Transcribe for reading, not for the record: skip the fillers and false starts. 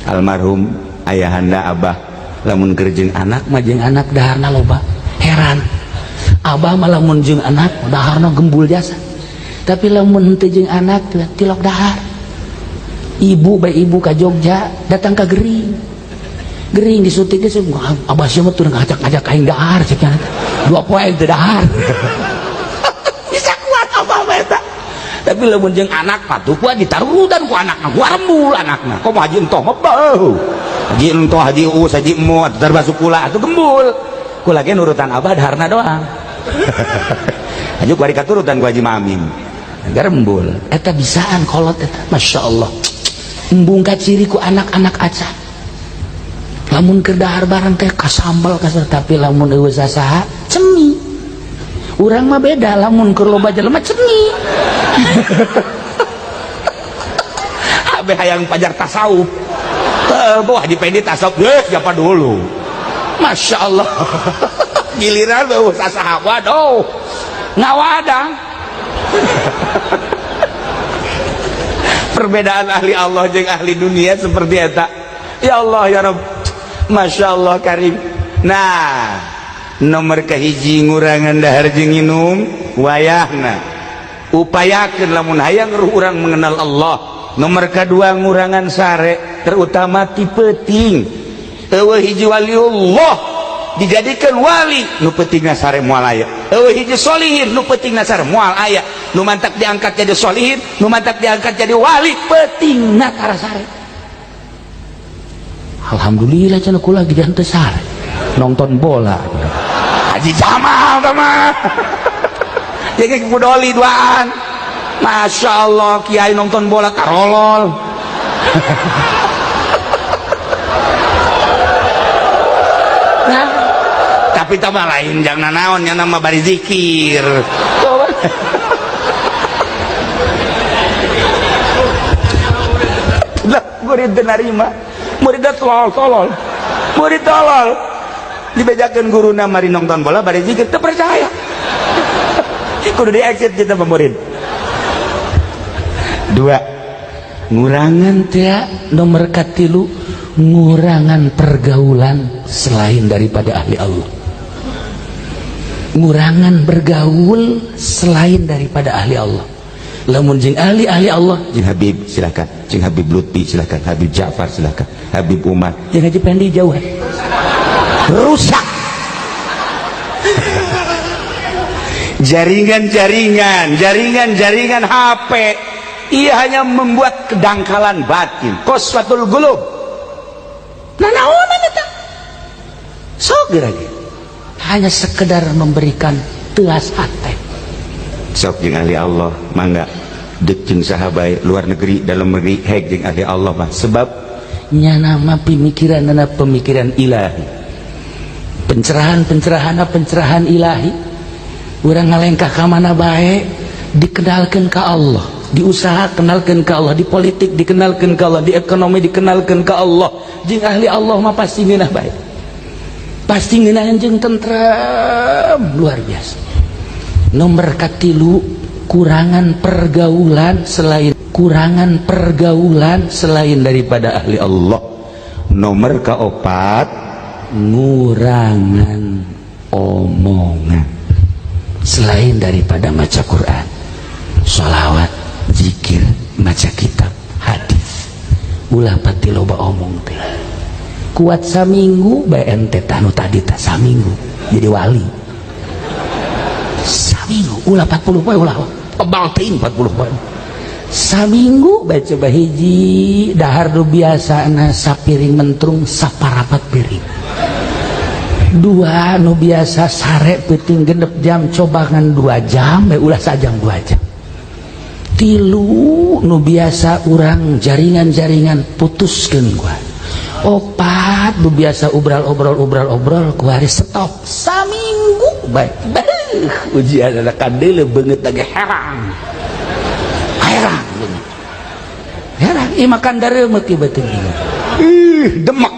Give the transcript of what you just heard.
Almarhum ayahanda abah lamun keur jeung anak mah jeung anak daharna loba. Heran. Abah mah lamun jeung anak daharna gembul jasa. Tapi lamun henteu jeung anak tilok dahar. Ibu bae ibu ka Jogja datang ka gering. Gering disuntik ge abah sia mah tur ngajak-ngajak aing dahar cek nya. Dua poe teu dahar. Bisa kuat abah mah eta. Tapi lamun jeung anak mah tuh kuat ditarutan ku anakna, gua rembul anakna. Komo haji entoh mah beuh. Haji entoh, haji uus, haji emo, termasuk kula atuh gembul. Kula ge nurutan abah daharna doang. Haji kuari katurutan ku Haji Maming. Garembul. Eta bisaan kolot eta. Masya Allah. Embung kaciri ku anak-anak aca. Lamun keur dahar bareng teh kasambel kasar, tapi lamun eueuh sasaha cemi. Urang mah beda, lamun keur loba jelema cemi. Abe hayang pajar tasawuf. Teu Haji Pendi tasawuf geus siapa dulu. Masya Allah. Giliran eueuh sasaha waduh. Ngawadang. Perbedaan ahli Allah jeung ahli dunia seperti eta. Ya Allah ya Rabb. Masya Allah karim. Nah, nomor kahiji ngurangan dahar jeung nginum wayahna. Upayakeun lamun hayang ruh urang mengenal Allah. Nomor kedua ngurangan sare, terutama ti peuting. Eueuh hiji waliullah dijadikan wali nu peutingna sare moal aya. Eueuh hiji solihin nu peutingna sare moal aya. Nu mantak diangkat jadi solihin, nu mantak diangkat jadi wali peutingna tara sare. Alhamdulillah cenah kula ge henteu sare. Nonton bola. Haji Jamal tah mah. Jadi kudoli duaan. Masya Allah kiai nonton bola karolol. Nah, tapi tambah lain jangan naon nya nama bari zikir. Lah murid narima, murid tolol tolol, murid tolol. Dibejakeun guruna mari nonton bola bari zikir teu percaya. Kudu di exit kita pemurid. Dua, ngurangan teh nomor katilu, ngurangan pergaulan selain daripada ahli Allah. Ngurangan bergaul selain daripada ahli Allah. Lamun jeung ahli-ahli Allah, jeung Habib silakan, jeung Habib Lutfi silakan, Habib Ja'far silakan, Habib Umar, jeung Haji Pendi jauh. Rusak. Jaringan-jaringan, jaringan-jaringan HP, ia hanya membuat kedangkalan batin, qaswatul qulub. Nah, naonan eta? Sok geura ge. Hanya sekedar memberikan telas hati. Sok jeung ahli Allah, mangga deuk jeung saha bae, luar negeri, dalam negeri, hek jeung ahli Allah mah. Sebab nyana mah pemikiranna pemikiran ilahi. Pencerahan-pencerahanna pencerahan ilahi. Urang ngalengkah ka mana bae dikenalkeun ka Allah, diusaha kenalkeun ka Allah, di politik dikenalkeun ka Allah, di ekonomi dikenalkeun ka Allah. Jeung ahli Allah mah pasti ngeunah bae. Pasti ngeunah jeung tentrem luar biasa. Nomor katilu, kurangan pergaulan selain daripada ahli Allah. Nomor keopat, ngurangan omongan selain daripada maca Quran, sholawat, zikir, maca kitab, hadis. Ulah pati loba omong teh. Kuat saminggu bae ente tanu tadi tah saminggu jadi wali. Saminggu ulah 40 poe ulah. Tebal teuing 40 poe. Saminggu bae coba hiji dahar nu biasana sapiring mentrung saparapat piring. Dua nu biasa sare peuting 6 jam coba ngan 2 jam bae ulah sajam 2 jam. Tilu nu biasa urang jaringan-jaringan putuskeun gua. Opat nu biasa obral-obrol kuari stop saminggu bae. Beuh, ujian ada kandeule beungeut lagi herang. Herang beungeut. Herang ieu makan dareumeuk ieu beuteung. Ih, demek.